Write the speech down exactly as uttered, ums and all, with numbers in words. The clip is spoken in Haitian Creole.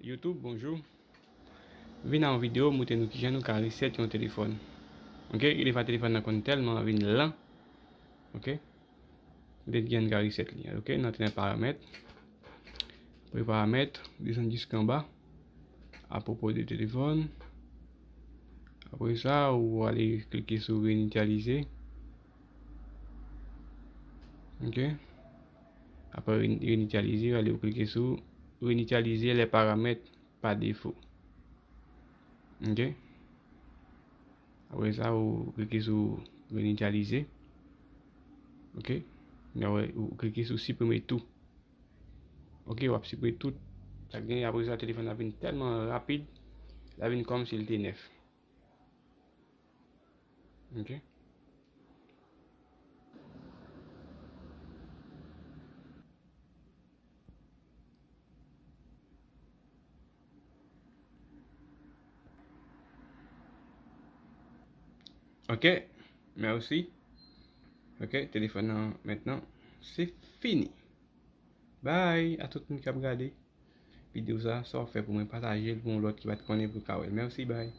YouTube, bonjou. Vin a yon videyo moutre nou kijan nou ka reset yon telefòn. Ok, e defa telefòn nan konn tèlman vin lan. Ok, moutre kijan nou ka reset li. Ok, n antre nan paramèt. Apre paramèt, desann jiska anba. Apwopo de telefòn. Apre sa, ou ale klike sou reinitialize. Ok. Apre re- reinitialize, ale ou klike sou reinitialize les paramètres par défaut. Ok. Apre sa, ou klike sou reinitialize. Ok. Apre, ou klike sou siprime tou. Ok, w ap siprime tout sa k genyen. Apre sa, telefòn la vin tèlman rapid, la vin kòmsi l te nèf. Ok. Ok, mèsi. Ok, telefòn nan mentnan, se fini. Bye a tout moun k ap gade videyo sa. Sa w ap fè pou mwen, pataje l pou yon lòt ki pa t konnen pou l ka wè l. Mèsi, bye.